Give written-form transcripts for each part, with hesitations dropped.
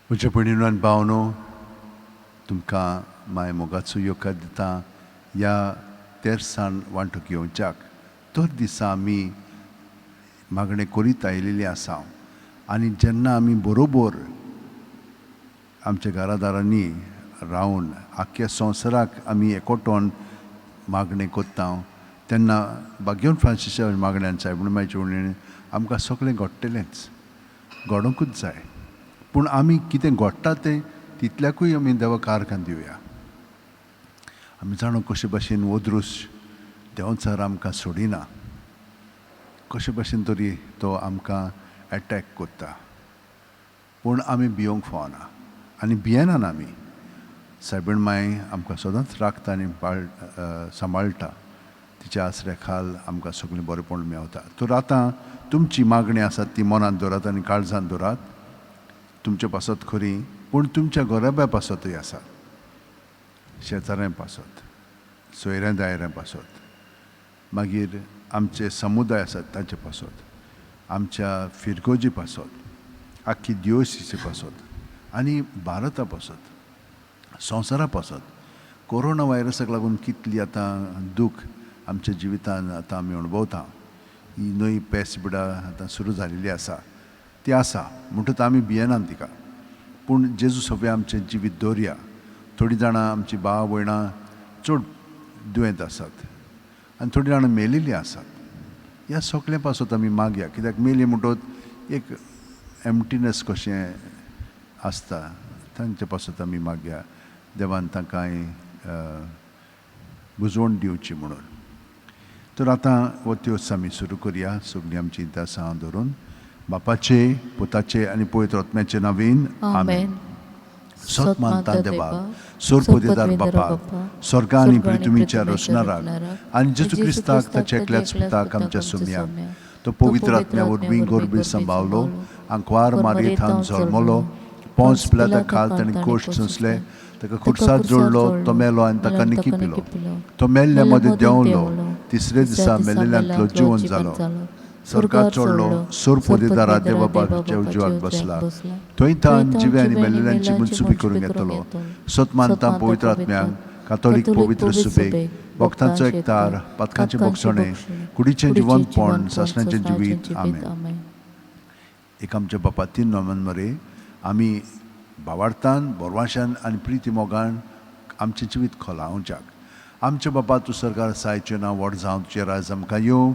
म्हज्या भयणीनो आनी भावनो, तुमकां माय मोगाचो येवकार दिता ह्या तेर्सान वांटो घेवच्याक. दर दिसा आमी मागणें करीत आयिल्लीं आसा आनी जेन्ना आमी बरोबर आमच्या घरादारांनी रावन आख्ख्या संवसाराक आमी एकवटोन मागणें करता, तेन्ना भाग्यवन फ्रांसीसाच्या मागण्यान, सायबीण मायच्या उणें आमकां सगळें घडटलेंच, घडोवंकूच जाय. पूण आमी कितें घडटा तें तितल्याकूय आमी देवाक आर्गां दिवया. आमी जाणो कशे भाशेन हो दृश्य देंवचार आमकां सोडिना, कशे भाशेन तरी तो आमकां एटॅक करता, पूण आमी भियोंक फावना आनी भियेनान आमी. सायबीण माय आमकां सदांच राखता आनी बाळ सांबाळटा. तिच्या आसऱ्या खाल आमकां सगळें बरेंपण मेवता. तर आतां तुमची मागणी आसात ती मनांत दवरात आनी काळजांत दवरात. तुमचे पासत खरी, पूण तुमच्या घराब्या पासतूय आसात, शेजाऱ्यां पासत, सोयऱ्यां दायऱ्यां पासत, मागीर आमचे समुदाय आसात तांचे पासत, आमच्या फिरगोजी पासत, आख्खी दिवोसीचे पासत आनी भारता पासत, संवसारा पासत. कोरोना व्हायरसाक लागून कितली आतां दूख आमच्या जिवितान आतां आमी अणभवता. ही नवी पेस बिडा आतां सुरू जालेली आसा, ती आसा म्हणटकच आमी भियेनात तिका, पूण जेजू सगळें आमचें जिवीत दवरया. थोडीं जाणां आमची भाव भयणां चड दुयेंत आसात आनी थोडीं जाणां मेलिल्लीं आसात. ह्या सगळ्यां पासत आमी मागया, कित्याक मेली म्हणटकच एक एम्प्टीनस कशें आसता. तांचे पासत आमी मागया, देवान तांकां बुजवण दिवची म्हणून. तर आतां हो त्योस आमी सुरू करया सगळीं आमची इतिहासां धरून. बापाचे, पुताचे आनी पवित्र आत्म्याचे नांवान, आमेन. सत मानता देवाक, सोरपदेदार बापाक, स्वर्गा आनी पृथ्वीच्या रचणाराक आनी जेजू क्रिस्ताक, ताच्या एकल्याच पुताक, आमच्या सोम्याक, तो पवित्र आत्म्या वरवीं गोरबी सांबावलो, आंकवार मारये थावन जल्मलो, पोंस पिलाता खाल ताणें कोश्ट सोंसले, ताका खुर्सात जोडलो, तो मेलो आनी ताका निकी पिलो. तो मेल्ल्या मदें देंवलो, तिसरे दिसा मेल्ल्यांतलो जिवन जालो, स्वर्गात चडलो, सोरपोदेदारा देवा बापाच्या उजवाक बसला, थंय तान जिवे आनी मेल्ल्यांची मनसुबी करूंक येतलो. सत मानता पवित्र आत्म्याक, कातोलीक पवित्र सुबेक, भक्तांचो एकतार, पातकांचें भोगसणें, कुडीचें जिवनपण, सासणाचें जिवीत, आमेन. एक आमच्या बापा तीन नोमेन मरे आमी भावार्थान, बोरवाशान आनी प्रिती मोगान आमचें जिवीत खोलावच्याक. आमच्या बापा, तूं सरकार सायचें नांव व्हड जावं, तुजें राज आमकां येवं,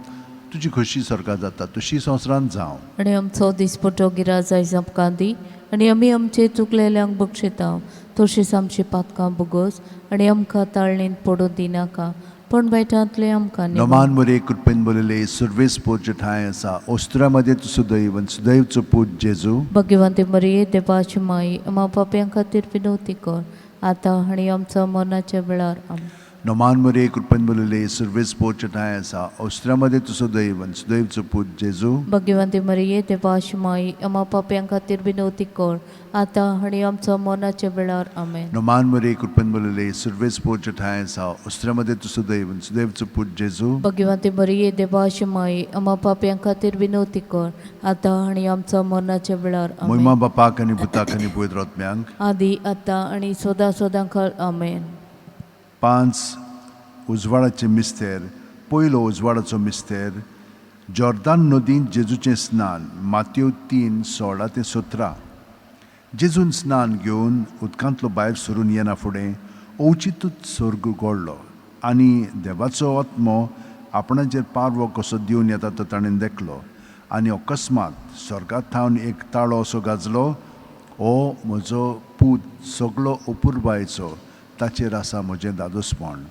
तुजी खोशी सरकार जाता तशी संवसारांत जावं. आनी आमचो दिसपटो गिराज आयज आमकां दी आनी आमी आमचे चुकलेल्यांक बक्षिता, तशीच आमची पातकां बोगोस आनी आमकां ताळणींत पडूं दिनाका, पूण वायटांतले आमकां निवार. नमान मरे, कृपेन बोलले, सुर्वेस पोरचे ठांय आसा. ओस्त्रा मध्ये तूं सुदैव आनी सुदैवचो पूत जेजू. भगवंती मरिये, देवाची माई, आमा पापयां खातीर विनवती कर, आतां आनी आमच्या मरणाच्या वेळार. आमेन. नमान मरे, कृपेन बोलले, सुर्वेस पोरचे ठांय आसा. ओस्त्रा मध्ये तूं सुदैव आनी सुदैवचो पूत जेजू. भगवंती मरिये, देवाची माई, आमा पापयां खातीर विनवती कर, आतां आनी आमच्या मरणाच्या वेळार. आमेन. नमान मरे, कृपेन बोलले, सुर्वेस पोरचे ठांय आसा. ओस्त्रा मध्ये तूं सुदैव आनी सुदैवचो पूत जेजू. भगवंती मरिये, देवाची माई, आमा पापयां खातीर विनवती कर, आतां आनी आमच्या मरणाच्या वेळार. मोहिमा आमेन. बापाक आनी पुताक आनी पवित्र आत्म्यांक. आदी, आतां आनी सदां सदां खाल. आमेन. पांच उजवाडाचे मिस्तेर. पयलो उजवाडाचो मिस्तेर, जॉर्दान नदींत जेजूचें स्नान, मातयो 3:16 ते 17. जेजून स्नान घेवन उदकांतलो भायर सरून येना फुडें अवचितूच स्वर्ग उगडलो आनी देवाचो आत्मो आपणाचेर पारवो कसो दिवन येता तो ताणें देखलो. आनी अकस्मात स्वर्गात थावन एक ताळो असो गाजलो, हो म्हजो पूत सगलो अपुरबायेचो, ताचेर आसा म्हजें दादोसपण.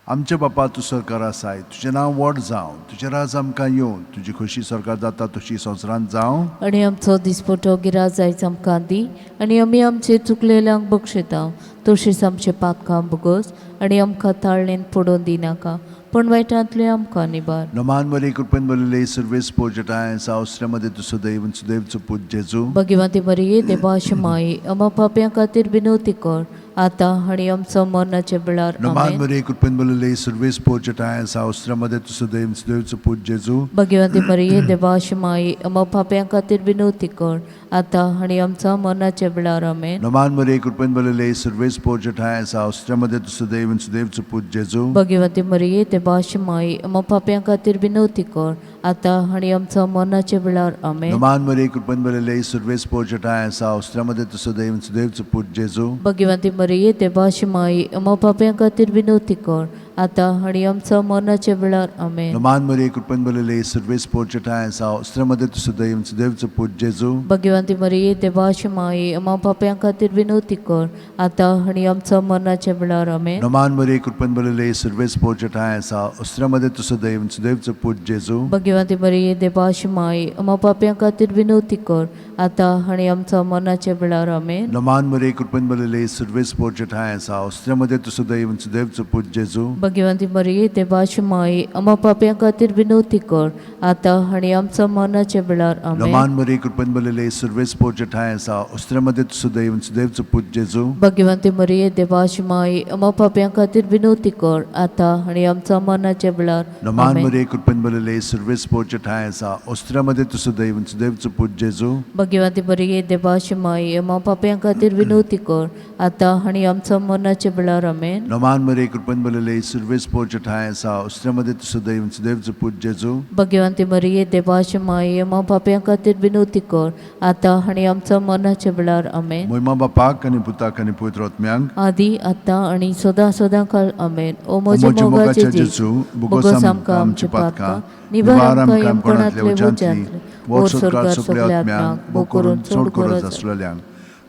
आमच्या बापा, तूं सरकार आसाय, तुजें नांव व्हड जावं, तुजें राज आमकां येवं, तुजी खोशी सरकार जाता तशी संवसारांत जावं. आनी आमचो दिसपटो गिराज आयज आमकां दी आनी आमी आमचे चुकलेल्यांक बक्षिता, तशीच आमचे पातकां भोगोस आनी आमकां ताळणेन पडोवन दिनाका, पूण वायटांतले आमकां निबार. नमान मरे कृपेन भरलेले सर्वेस पोजटाय सावस्त्र्यामध्ये तूं सदैव सुदैवचो पूत जेजू. भगिवंती मरिये, देवाची माई, आमा पापयां खातीर विनवती कर, आतां आनी आमचो मरणाच्या वेळार. नमान आमेन. मरे कृपेन भरलेले सर्वेस पोजटाय सावस्त्र्यामध्ये तूं सदैव सुदैवचो पूत जेजू. भगिवंती मरिये, देवाची माई, आमा पापयां खातीर विनवती कर, आतां आनी आमचो मरणाच्या वेळार. आमेन. नमान मरे कृपेन भरलेले सर्वेस पोजटाय सावस्त्र्यामध्ये तूं सदैव सुदैवचो पूत जेजू. भगिवंती मरिये, देवाची माई, आमा पापयां खातीर विनवती कर, आतां आनी आमचो मरणाच्या वेळार. आमेन. नमान मरे कृपेन भरलेले सर्वेस पोजटाय सावस्त्र्यामध्ये तूं सदैव सुदैवचो पूत जेजू. भगिवंती मरिये, देवाची माई, आमा पापयां खातीर विनवती कर, आतां आनी आमचो मरणाच्या वेळार. आमेन. नमान मरे कृपेन भरलेले सर्वेस पोजटाय सावस्त्र्यामध्ये तूं सदैव सुदैवचो पूत जेजू. भगिवंती मरिये, देवाची माई, आमा पापयां खातीर विनवती कर, आतां आनी आमचो मरणाच्या वेळार. आमेन. नमान मरे कृपेन भरलेले सर्वेस पोजटाय सावस्त्र्यामध्ये तूं सदैव सुदैवचो पूत जेजू. भगिवंती मरिये, देवाची माई, आमा पापयां खातीर विनवती कर, आतां आनी आमचो मरणाच्या वेळार. आमेन. नमान मरे कृपेन भरलेले सर्वेस पोजटाय सावस्त्र्यामध्ये तूं सदैव सुदैवचो पूत जेजू. भगिवंती मरिये, देवाची माई, आमा पापयां खातीर विनवती कर, आतां आनी आमचो मरणाच्या वेळार. आमेन. नमान मरे कृपेन भरलेले सर्वेस पोजटाय सावस्त्र्यामध्ये तूं सदैव सुदैवचो पूत जेजू. भगिवंती मरिये, देवाची माई, आमा पापयां खातीर विनवती कर, आतां आनी आमचो मरणाच्या वेळार. नमान आमेन. मरे कृपेन भरलेले सर्वेस पोजटाय सावस्त्र्यामध्ये तूं सदैव सुदैवचो पूत जेजू. भगिवंती मरिये, देवाची माई, आमा पापयां खातीर विनवती कर, आतां आनी आमचो मरणाच्या वेळार. आमेन. नमान मरे कृपेन भरलेले सर्वेस पोजटाय सावस्त्र्यामध्ये तूं सदैव सुदैवचो पूत जेजू. भगिवंती मरिये, देवाची माई, आमा पापयां खातीर विनवती कर, आतां आनी आमचो मरणाच्या वेळार. आमेन. मोहिमा बापाक आनी पुताक आनी पवित्र आत्म्यांक, आदी आतां आनी सदां सदां काल. आमेन. ओ म्हज्या म्हज्या मोगाच्या मोगाचे जेजू, जेजू, बोगोस आमकां आमची पातकां, निवार आमकां कोणांतल्या उज्यांतली, वर स्वर्गार सगल्या आत्म्यांक, भोव करून चड गरज आसलेल्यांक.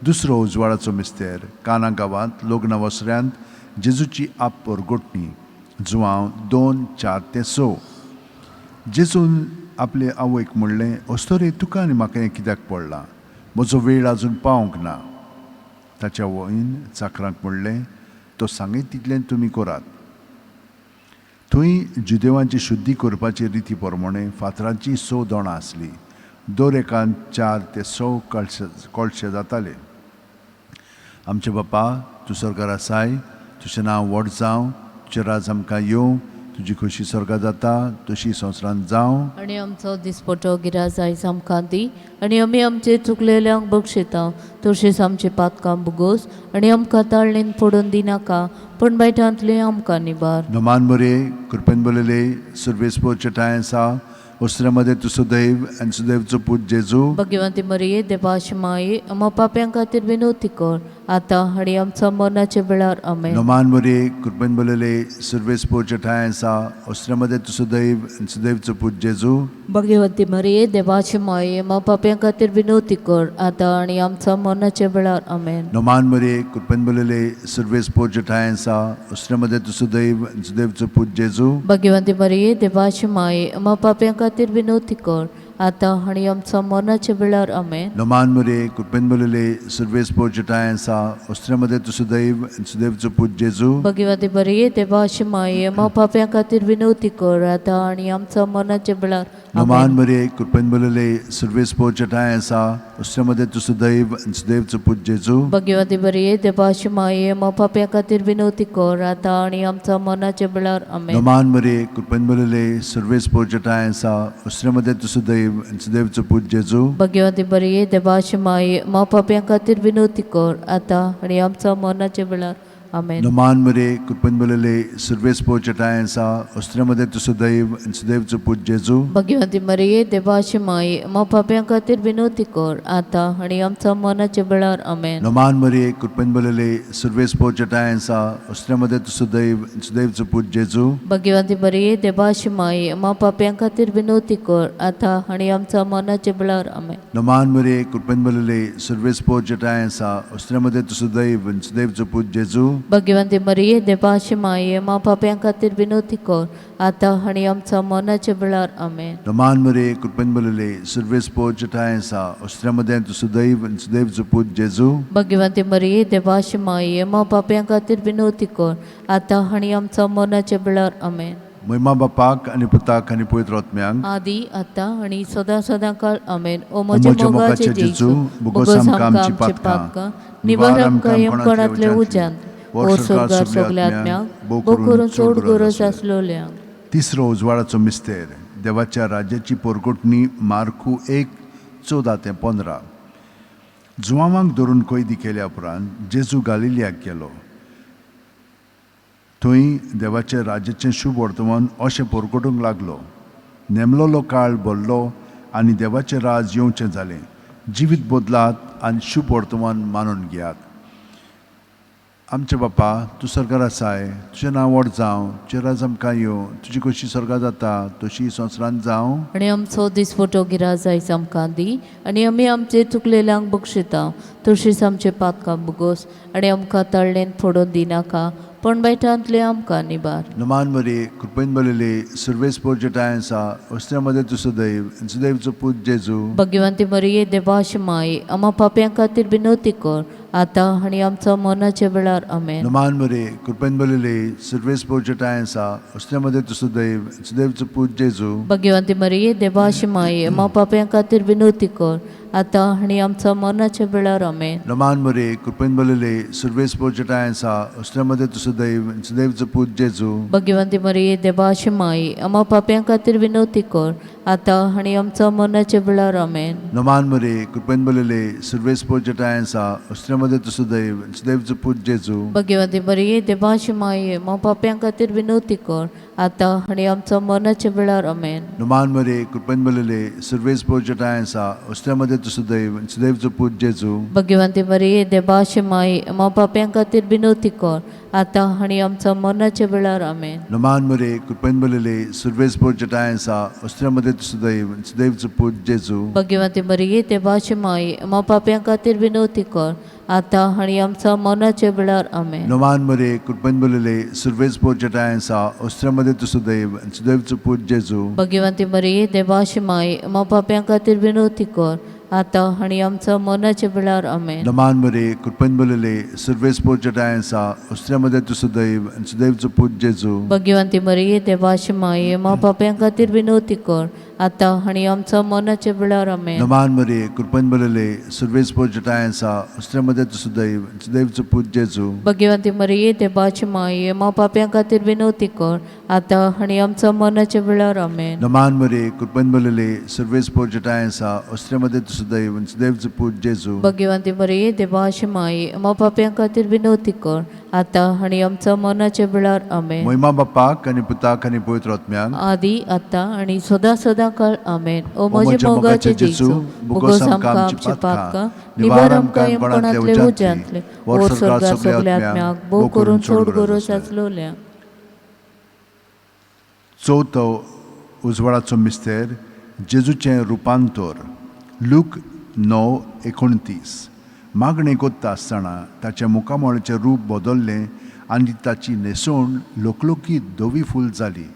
दुसरो उजवाडाचो मिस्तेर. काना गांवांत लग्न वसऱ्यांत जेजूची आप परगटणी. जुवांव 2:4-6. जेजून आपले आवयक म्हणलें, अस्तोरे, तुका आनी म्हाका हें कित्याक पडलां? म्हजो वेळ आजून पावंक ना. ताच्या वयन चाकरांक म्हणलें, तो सांगीत तितलें तुमी करात. थंय जुदेवांची शुद्धी करपाची रिती प्रमाणे फातरांची 6 दोणां आसली. दर एकान 4 ते 6 कळशे जाताले. आमचे बापा, तूं स्वर्गार आसाय, तुजें नांव व्हड जावं, तुजें राज आमकां येवं, तुजी खोशी स्वर्गार जाता तशी संवसारांत जावं. आनी आमचो दिसपटो गिराज आयज आमकां दी, आनी आमी आमचे चुकलेल्यांक बक्षिता, तशीच आमचे पातकां भोगोस, आनी आमकां ताळणेन पडून दिनाका, पूण वायटांतले आमकां निबार. नमान बरे कृपेन बरयले सर्वेस पोरचे आसा, वस्त्रामध्ये तूं सुदैव आनी सुदैवचो पूत जेजू. भगवंती मरिये, देवाची माये, आम्हा पाप्यां खातीर विनवती कर, आतां आनी आमच्या मरणाच्या वेळार. आमेन. नमान बरे कृपेन बरयले सर्वेस पोरचे आसा, वस्त्रामध्ये तूं सुदैव आनी सुदैवचो पूत जेजू. भगवंती मरिये, देवाची माये, आम्हा पाप्यां खातीर विनवती कर, आतां आनी आमच्या मरणाच्या वेळार. आमेन. नमान बरे कृपेन बरयले सर्वेस पोरचे आसा, वस्त्रामध्ये तूं सुदैव आनी सुदैवचो पूत जेजू. भगवंती मरिये, देवाची माये, आम्हा पाप्यां खातीर विनवती कर, आतां आनी आमच्या मरणाच्या वेळार. आमेन. नमान बरे कृपेन बरयले सर्वेस पोरचे आसा, वस्त्रामध्ये तूं सुदैव आनी सुदैवचो पूत जेजू. भगवंती मरिये, देवाची माये, आम्हा पाप्यां खातीर विनवती कर, आतां आनी आमच्या मरणाच्या वेळार. नमान आमेन. बरे कृपेन बरयले सर्वेस पोरचे आसा, वस्त्रामध्ये तूं सुदैव आनी सुदैवचो पूत जेजू. भगवंती मरिये, देवाची माये, आम्हा पाप्यां खातीर विनवती कर, आतां आनी आमच्या मरणाच्या वेळार. आमेन. नमान बरे कृपेन बरयले सर्वेस पोरचे आसा, वस्त्रामध्ये तूं सुदैव आनी सुदैवचो पूत जेजू. भगवंती मरिये, देवाची माये, आम्हा पाप्यां खातीर विनवती कर, आतां आनी आमच्या मरणाच्या वेळार. आमेन. नमान बरे कृपेन बरयले सर्वेस पोरचे आसा, वस्त्रामध्ये तूं सुदैव आनी सुदैवचो पूत जेजू. भगवंती मरिये, देवाची माये, आम्हा पाप्यां खातीर विनवती कर, आतां आनी आमच्या मरणाच्या वेळार. आमेन. नमान बरे कृपेन बरयले सर्वेस पोरचे आसा, वस्त्रामध्ये तूं सुदैव आनी सुदैवचो पूत जेजू. भगवंती मरिये, देवाची माये, आम्हा पाप्यां खातीर विनवती कर, आतां आनी आमच्या मरणाच्या वेळार. आमेन. नमान बरे कृपेन बरयले सर्वेस पोरचे आसा, वस्त्रामध्ये तूं सुदैव आनी सुदैवचो पूत जेजू. भगवंती मरिये देवाची माये मा पापयां खातीर विनोती कर आतां आनी आमच्या मरणाच्या वेळार. आमेन. नमान मरे, कृपेन भरलेले, सर्वेस्पोर जठाय आसा. अस्त्र्या मदें तूं सुदैव आनी सुदैवचो पूत जेजू. भगवंती मरिये देवाची माये मा पापयां खातीर विनोती कर आतां आनी आमच्या मरणाच्या वेळार. आमेन. महिमा बापाक आनी पुताक आनी पवित्र आत्म्यांक. आदी आतां आनी सदां सदां काळ. आमेन. ओ म्हज्या म्हज्या मोगाचे मोगाचे जेजू, जेजू, बोगोस बोगोस आमकां आमकां आमची आमची पातकां पातकां निवार आमकां यमकणांतले उज्यांत ओर स्वर्गार सगल्या आत्म्यांक, भोव करून चड गरज आसलोल्यांक. तिसरो उजवाडाचो मिस्तेर, देवाच्या राज्याची पोरकोटणी, मार्कू 1:14 ते 15. जुवांवांक धरून कैदी केल्या उपरांत जेजू गालिलियाक गेलो. थंय देवाच्या राज्याचें शुभ वर्तमान अशें पोरकोटूंक लागलो. नेमलोलो काळ भरलो आनी देवाचें राज येवचें जालें. जिवीत बदलात आनी शुभ वर्तमान मानून घेयात. आमचे बापा, तूं स्वर्गार आसाय. तुजें नांव व्हड जावं. तुजें राज आमकां येवं. तुजी कशी स्वर्गार जाता तशी संवसारांत जावं. आनी आमचो दिसवटो गिराज आयज आमकां दी आनी आमी आमचे चुकलेल्यांक बक्षिता तशीच आमचे पातकां बोगोस आनी आमकां तळ्ळेन फोडून दिनाका, पण वायटांतले आमकां निबार. नमान मरे, कृपेन भरलेले, सर्वेस्पोर जठाय आसा. अस्त्र्या मदें तूं सदैव आनी सुदैवचो पूत जेजू. भगवंती मरिये देवाश माय आमा पापयां खातीर विनोती कर आतां आनी आमच्या मरणाच्या वेळार. आमेन. नमान मरे, कृपेन भरलेले, सर्वेस्पोर जठाय आसा. अस्त्र्या मदें तूं सदैव आनी सुदैवचो पूत जेजू. भगवंती मरिये देवाश माय आमा पापयां खातीर विनोती कर आतां आनी आमच्या मरणाच्या वेळार. आमेन. नमान मरे, कृपेन भरलेले, सर्वेस्पोर जठाय आसा. अस्त्र्या मदें तूं सदैव आनी सुदैवचो पूत जेजू. भगवंती मरिये देवाश माय आमा पापयां खातीर विनोती कर आतां आनी आमच्या मरणाच्या वेळार. आमेन. नमान मरे, कृपेन भरलेले, सर्वेस्पोर जठाय आसा. अस्त्र्या मदें तूं सदैव आनी सुदैवचो पूत जेजू. भगवंती मरिये देवाश माये आमा पापयां खातीर विनोती कर आतां आनी आमच्या मरणाच्या वेळार. आमेन. नमान मरे, कृपेन भरलेले, सर्वेस्पोर जठाय आसा. अस्त्र्या मदें तूं सदैव आनी सुदैवचो पूत जेजू. भगवंती मरिये देवाश माये आमा पापयां खातीर विनोती कर आतां आनी आमच्या मरणाच्या वेळार. आमेन. नमान मरे, कृपेन भरलेले, सर्वेस्पोर जठाय आसा. अस्त्र्या मदें तूं सदैव आनी सुदैवचो पूत जेजू. भगवंती मरिये देवाची माई आमा पापयां खातीर विनोती कर आतां आनी आमच्या मरणाच्या वेळार. आमेन. नमान मरे, कृपेन भरलेले, सर्वेस्पोर जठाय आसा. अस्त्र्या मदें तूं सदैव आनी सुदैवचो पूत जेजू. भगवंती मरिये देवाची माई आमा पापयां खातीर विनोती कर आतां आनी आमच्या मरणाच्या वेळार. आमेन. नमान मरे, कृपेन भरलेले, सर्वेस्पोर जठाय आसा. अस्त्र्या मदें तूं सदैव आनी सुदैवचो पूत जेजू. भगवंती मरिये देवाची माई आमा पापयां खातीर विनोती कर आतां आनी आमच्या मरणाच्या वेळार. आमेन. नमान मरे, कृपेन भरलेले, सर्वेस्पोर जठाय आसा. अस्त्र्या मदें तूं सदैव आनी सुदैवचो पूत जेजू. भगवंती मरिये देवाची माई आमा पापयां खातीर विनोती कर आतां आनी आमच्या मरणाच्या वेळार. आमेन. नमान मरे, कृपेन भरलेले, सर्वेस्पोर जठाय आसा. अस्त्र्या मदें तूं सदैव आनी सुदैवचो पूत जेजू. भगवंती मरिये देवाची माई आमा पापयां खातीर विनोती कर आतां आनी आमच्या मरणाच्या वेळार. आमेन. महिमा बापाक आनी पुताक आनी पवित्र आत्म्याक. आदी आतां आनी सदां सदां काळ. आमेन. ओ म्हजे मोगाचे जेजू, बोगोस आमकां आमची पातकां निवार आमकां यमकणांतले उज्यांतले ओर स्वर्गार सगल्या आत्म्याक, भोव करून चड गरज आसलोल्या. चवथो उजवाडाचो मिस्तेर, जेजूचें रुपांतर, लूक 9:29. मागणें कोत्ता आसतना ताचें मुखामळाचें रूप बदल्लें आनी ताची न्हेसवण लकलकीत धवी फूल जाली.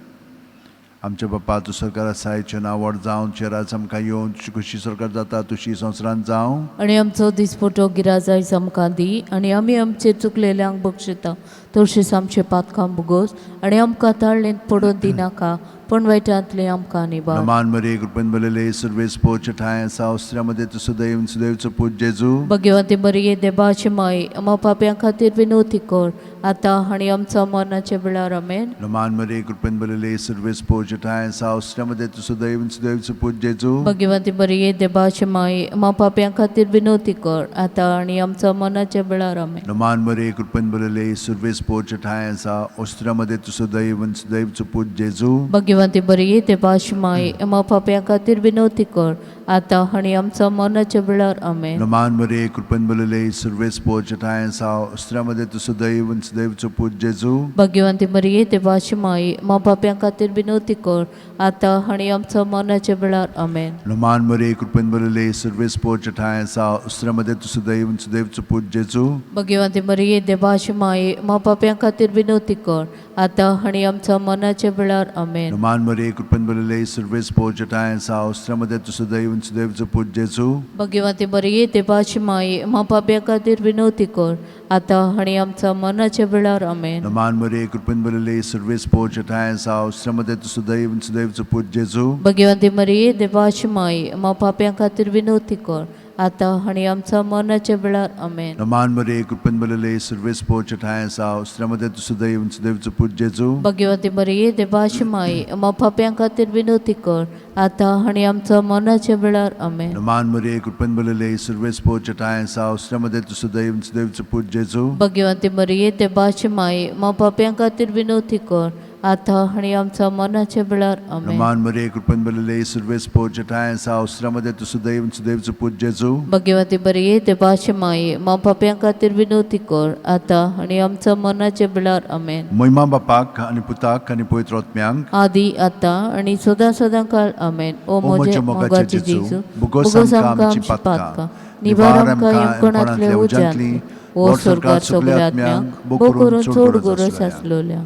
आमच्या बापा, तूं स्वर्गार आसाय. तुजें नांव व्हड जावं. तुजें राज आमकां येवं. तुजी खुशी स्वर्गार जाता तशी संवसारांत जावं. आनी आमचो दिसपटो गिराज आयज आमकां दी आनी आमी आमचे चुकलेल्यांक बक्षिता तशीच आमचे पातकां भोगोस आनी आमकां ताळ्ळेंत पडून दिनाका, पण वायटांतले आमकां निबार. नमान मरे, कृपेन भरलेले, सर्वेस्पोर ठांय आसा. ऑस्ट्रिया मध्ये तूं सदैव सुदैवचो पूत जेजू. भगवती मरिये देवाची माई आमा पापयां खातीर विनवती कर आतां आनी आमच्या मरणाच्या वेळार. आमेन. नमान मरे, कृपेन भरलेले, सर्वेस्पोर ठांय आसा. ऑस्ट्रिया मध्ये तूं सदैव सुदैवचो पूत जेजू. भगवती मरिये देवाची माई आमा पापयां खातीर विनवती कर आतां आनी आमच्या मरणाच्या वेळार. आमेन. नमान मरे, कृपेन भरलेले, सर्वेस्पोर ठांय आसा. ऑस्ट्रिया मध्ये तूं सदैव सुदैवचो पूत जेजू. भगवती भाग्यवंती बरी देवाची माई, आम्हा पापयां खातीर विनवती कर आतां आनी आमच्या मरणाच्या वेळार. आमेन. नमान मरे, कृपेन भरलेले, सुर्वेस पोचटाय साव स्त्र्यामध्ये तूं सदैव आनी सदैवचो पूत जेजू. भाग्यवंती मरिये, देवाची माई, आम्हा पापयां खातीर विनवती कर आतां आनी आमच्या मरणाच्या वेळार. आमेन. नमान मरे, कृपेन भरलेले, सुर्वेस पोचटाय साव स्त्र्यामध्ये तूं सदैव आनी सदैवचो पूत जेजू. भाग्यवंती मरिये, देवाची माई, आम्हा पापयां खातीर विनवती कर आतां आनी आमच्या मरणाच्या वेळार. आमेन. नमान मरे, कृपेन भरलेले, सुर्वेस पोचटाय साव स्त्र्यामध्ये तूं सदैव आनी सदैवचो पूत जेजू. भाग्यवंती मरिये, देवाची माई, आम्हा पापयां खातीर विनवती कर आतां आनी आमच्या मरणाच्या वेळार. आमेन. नमान मरे, कृपेन भरलेले, सुर्वेस पोचटाय साव स्त्र्यामध्ये तूं सदैव आनी सदैवचो पूत जेजू. भाग्यवंती मरिये, देवाची माई, आम्हा पापयां खातीर विनवती कर आतां आनी आमच्या मरणाच्या वेळार. आमेन. नमान मरे, कृपेन भरलेले, सुर्वेस पोचटाय साव स्त्र्यामध्ये तूं सदैव आनी सदैवचो पूत जेजू. भाग्यवंती मरिये, देवाची माई, आम्हा पापयां खातीर विनवती कर आतां आनी आमच्या मरणाच्या वेळार. आमेन. नमान मरे, कृपेन भरलेले, सुर्वेस पोचटाय साव स्त्र्यामध्ये तूं सदैव आनी सदैवचो पूत जेजू. भाग्यवंती मरिये, देवाची माई, आम्हा पापयां खातीर विनवती कर आतां आनी आमच्या मरणाच्या वेळार. आमेन. नमान मरे, कृपेन भरलेले, सुर्वेस पोचटाय साव स्त्र्यामध्ये तूं सदैव आनी सदैवचो पूत जेजू. भाग्यवंती मरिये, देवाची माई, आम्हा पापयां खातीर विनवती कर आतां आनी आमच्या मरणाच्या वेळार. आमेन. महिमा बापाक आनी पुताक आनी पवित्र आत्म्यांक, आदी आतां आनी सदां सदां काळ. आमेन. ओ म्हजे मोगाचे जेजू, बोगोस आमकां आमची पातकां, निवार आमकां यमकणांतल्या उज्यांतली, ओ स्वर्गात सगळ्या आत्म्यांक, भो करून चड गरज आसलोल्या.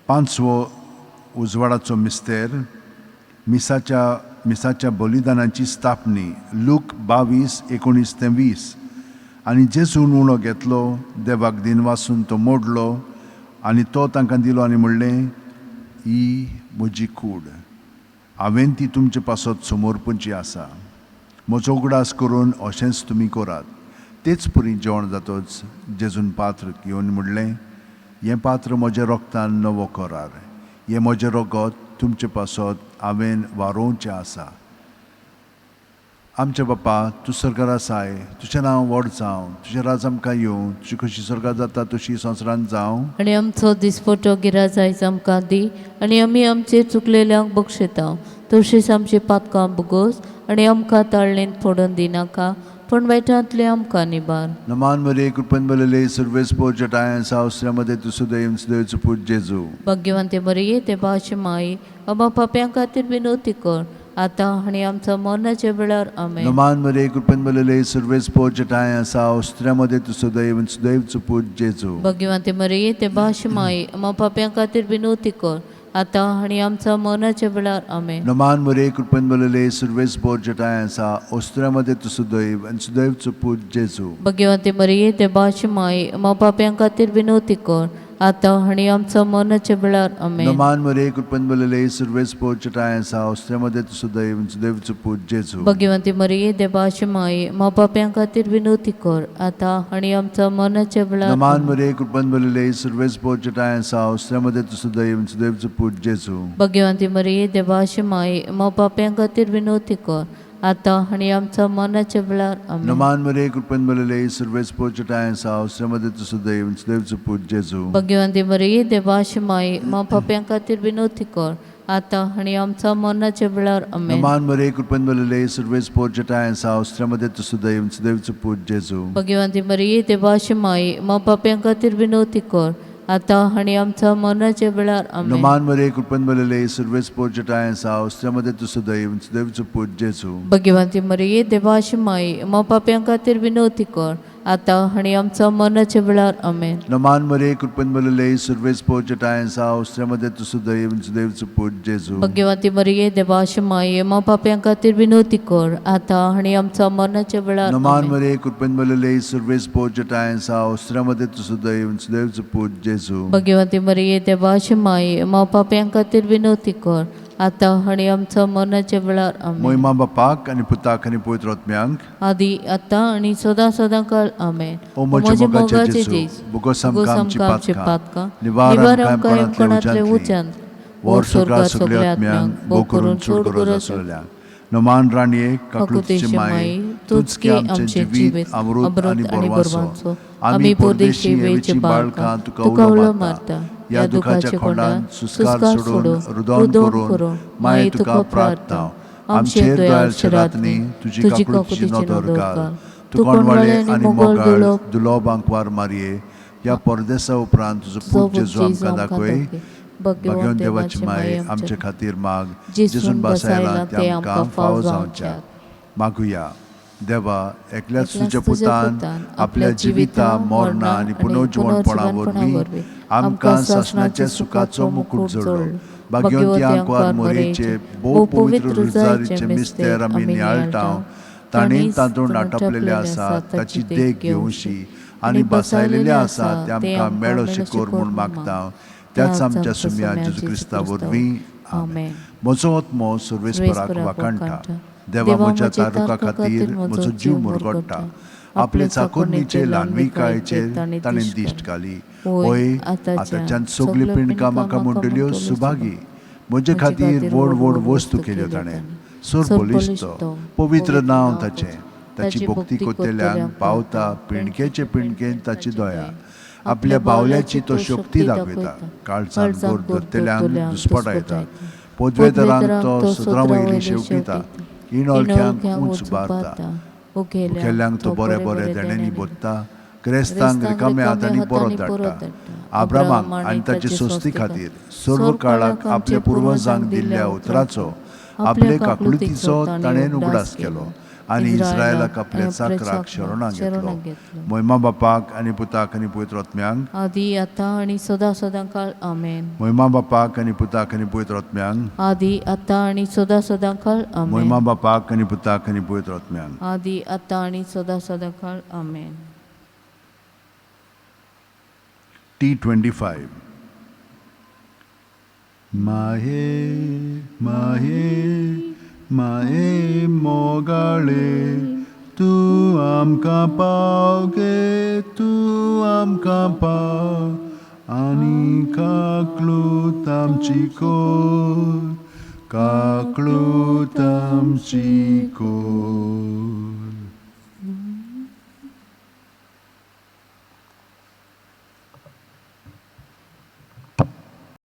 पांचवो उजवाडाचो मिस्तेर, मिसाच्या बलिदानाची स्थापनी. लूक 22:19 ते 20. आनी जेजून उणो घेतलो, देवाक दिनवासून तो मोडलो आनी तो तांकां दिलो आनी म्हणलें, ही म्हजी कूड, हांवें ती तुमचे पासत समर्पणची आसा. म्हजो उगडास करून अशेंच तुमी करात. तेच परी जेवण जातच जेजून पात्र घेवन म्हणलें, हें पात्र म्हज्या रोगतान नवो करार. हें म्हजें रगत तुमचे पासत हांवें वारोवचें आसा. आमच्या बापा, तूं स्वर्गार आसाय, तुजें नांव व्हड जावं, तुजें राज आमकां येवं, तुजी कशी स्वर्गार जाता तशी संवसारांत जावं. आनी आमचो दिसपटो गिराज आयज आमकां दी आनी आमी आमचे चुकलेल्यांक बक्षिता तशीच आमची पातकां बोगोस आनी आमकां ताळणेंत पडून दिनाका, पूण वायटांतलें आमकां निबार. नमान मरे, कृपेन भरलेले, सुर्वेस पोचटाय सावसऱ्यामध्ये तूं सदैव सदैवचो पूत जेजू. भाग्यवंती मरिये, देवाची माई, आम्हा पाप्यां खातीर विनवती कर आतां आनी आमच्या मरणाच्या वेळार. आमेन. नमान मरे, कृपेन भरलेले, सुर्वेस पोचटाय सावसऱ्यामध्ये तूं सदैव सदैवचो पूत जेजू. भाग्यवंती मरिये, देवाची माई, आम्हा पाप्यां खातीर विनवती कर आतां आनी आमच्या मरणाच्या वेळार. आमेन. नमान मरे, कृपेन भरलेले, सुर्वेस पोचटाय आसा ओस्त्र्यामध्ये तूं सदैव आनी सदैवचो पूत जेजू. भाग्यवंती मरिये, देवाची माई, आम्हा पाप्यां खातीर विनवती कर आतां आनी आमच्या मरणाच्या वेळार. आमेन. नमान मरे, कृपेन भरलेले, सुर्वेस पोचटाय आसा ओस्त्र्यामध्ये तूं सदैव आनी सदैवचो पूत जेजू. भाग्यवंती मरिये, देवाची माई, आम्हा पाप्यां खातीर विनवती कर आतां आनी आमच्या मरणाच्या वेळार. नमान आमेन. मरे, कृपेन भरलेले, सुर्वेस पोचटाय आसा ओस्त्र्यामध्ये तूं सदैव आनी सदैवचो पूत जेजू. भाग्यवंती मरिये, देवाची माई, आम्हा पाप्यां खातीर विनवती कर आतां आनी आमच्या मरणाच्या वेळार. आमेन. नमान मरे, कृपेन भरलेले, सुर्वेस पोचटाय आसा ओस्त्र्यामध्ये तूं सदैव आनी सदैवचो पूत जेजू. भाग्यवंती मरिये, देवाची माई, आम्हा पाप्यां खातीर विनवती कर आतां आनी आमच्या मरणाच्या वेळार. आमेन. नमान मरे, कृपेन भरलेले, सुर्वेस पोचटाय आसा ओस्त्र्यामध्ये तूं सदैव आनी सदैवचो पूत जेजू. भाग्यवंती मरिये, देवाची माई, आम्हा पाप्यां खातीर विनवती कर आतां आनी आमच्या मरणाच्या वेळार. आमेन. नमान मरे, कृपेन भरलेले, सुर्वेस पोचटाय आसा ओस्त्र्यामध्ये तूं सदैव आनी सदैवचो पूत जेजू. भाग्यवंती मरिये, देवाची माई, आम्हा पाप्यां खातीर विनवती कर आतां आनी आमच्या मरणाच्या वेळार. आमेन. नमान मरे, कृपेन भरलेले, सुर्वेस पोचटाय आसा ओस्त्र्यामध्ये तूं सदैव आनी सदैवचो पूत जेजू. भाग्यवंती मरिये, देवाची माई, आम्हा पाप्यां खातीर विनवती कर आतां आनी आमच्या मरणाच्या वेळार. नमान आमेन. मरे, कृपेन भरलेले, सुर्वेस पोचटाय आसा ओस्त्र्यामध्ये तूं सदैव आनी सदैवचो पूत जेजू. भाग्यवंती मरिये, देवाची माई, आम्हा पाप्यां खातीर विनवती कर आतां आनी आमच्या मरणाच्या वेळार. आमेन. महिमा बापाक आनी पुताक आनी पवित्र आत्म्यांक, आदी आतां आनी सदां सदां काळ. आमेन. ओ म्हज्या मोगाचे जेजू, बोगोस आमकां आमची पातकां, निवार आमकां यमकणांतल्या उज्यांतली, वर स्वर्गार सगळ्या आत्म्यांक, भो करून चड गरज आसलेल्यांक. नमान राणये, काकळुतीचे माये, तूंच की आमचें जिवीत, अमृत आनी बरवांचो. आमी परदेशी हेवेची बाळकां तुका उलो मारता. ह्या दुखाच्या खोंडान सुस्कार सोडून रुदन करून माये तुका प्रार्थना. आमचेर दयाळ रातनी तुजी काकुळतीची नदर घाल. तूं कोणवाळे आनी मोगाळ दुलोब आंकवार मारये, ह्या परदेसा उपरांत तुजो पूत जेजू आमकां दाखय. भाग्यवंत देवाची माये आमचे खातीर माग, जेजून बसायला ते आमकां फावो जावच्या. मागुया. देवा, एकल्याच तुज्या पुतान आपल्या जिविता मरणा आनी पुनर्जिवणपणा वरवीं आमकां सासणाच्या सुखाचो मुकूट जोडलो. भाग्यवंती आंकवार मोरयेचे भोव पवित्र रुजारीचे मिस्तेर आमी नियाळटा, ताणें तातूंत आटापलेले आसा ताची देख घेवशी आनी बसायलेले आसा ते आमकां मेळो शिकोर म्हूण मागता. त्याच आमच्या सुम्या जेजू क्रिस्ता वरवीं. आमेन. म्हजो आत्मो सर्वेस्पराक वाखाणटा. देवा, म्हज्या तारुका खातीर म्हजो जीव मुरगोडटा. आपले चाकोरणीचे ल्हानविकायेचेर ताणें दिश्ट घाली. होय, आतांच्यान सगल्यो पिंडकां म्हाका म्हणटल्यो सुभागी. म्हजे खातीर व्हड व्हड वस्तू केल्यो ताणें. सर बळिश्ट पवित्र नांव ताचें. ताची भक्ती कोतेल्यान पावता पिंडकेचे पिंडकेन ताची दया. आपल्या बावल्याची तो शक्ती दाखयता. काळजान गोर धरतल्यांक दुस्पटायता. पदवेदारांक तो सदरां वयली शेवटिता. इणोळख्यांक उंच उबारता. मुखेल्यांक तो बरे बरे देण्यांनी भरता. क्रेस्तांक रिकाम्या हातांनी परत धाडटा. आब्रामाक आनी ताचे सोस्ती खातीर सर्व काळाक आपल्या पुर्वजांक दिल्ल्या उतराचो आपले काकुळतीचो ताणें उगडास केलो आनी इस्रायलाक आपल्या चाकराक शरणाक घेतलो. मोहिमा बापाक आनी पुताक आनी पवित्र आत्म्यांक, आदी आतां आनी सदां सदां काळ. आमेन. मोहिमा बापाक आनी पुताक आनी पवित्र आत्म्यांक, आदी आतां आनी सदां सदां काळ. आमेन. मोहिमा बापाक आनी पुताक आनी पवित्र आत्म्यांक, आदी आतां आनी सदां सदां काळ. आमेन. T25. माये माये माये मोगाळे, तूं आमकां पाव गे, तूं आमकां पाव आनी काकलूत आमची कोर, काकलूत आमची कोर.